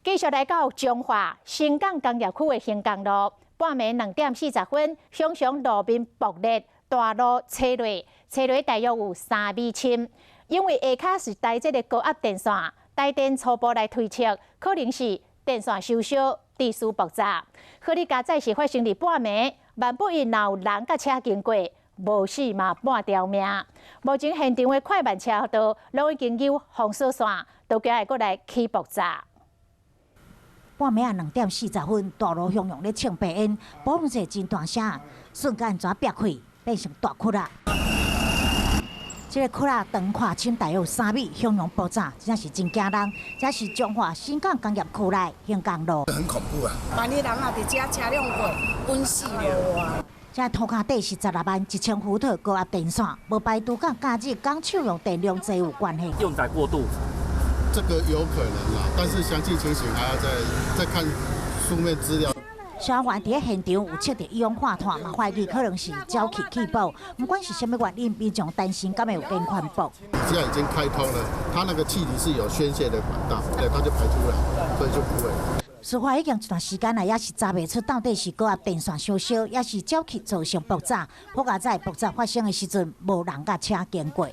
繼續來到彰化新港工業區的興工路，半暝2點40分，熊熊路面爆裂，大路車落，車落大約有3米深。因為下跤是帶這個高壓電線，台電初步來推測，可能是電線受燒，致使爆炸。好佳哉是發生佇半暝，萬不一若有人佮車經過，無死嘛半條命。目前現場的快慢車道攏已經有封鎖線，都驚會閣來起爆炸。半暝仔2點40分，大路熊熊咧衝白煙，嘣一下真大聲，瞬間怎爆開，變成大窟仔。這个窟仔長寬深大約3米，熊熊爆炸，真正是真驚人。這是彰化新港工業區內興工路。很恐怖啊！萬一人啊佇遮車輛過，穩死了啊！這塗跤底是16萬1000伏特高壓電線，無排除佮假日工廠用電量濟有關係。用載過度。這個有可能啦，但是詳細情形還要再看書面資料。消防員佇現場有測著一氧化碳，嘛懷疑可能是沼氣氣爆。毋管是啥物原因，民眾擔心敢會有連環爆。現在已經開通了，它那個氣體是有宣洩的管道，對，它就排出來，所以就不會。事發已經一段時間來，也是查袂出到底是高壓電線燒燒，抑是沼氣造成爆炸。好佳哉爆炸發生的時陣，無人佮車經過。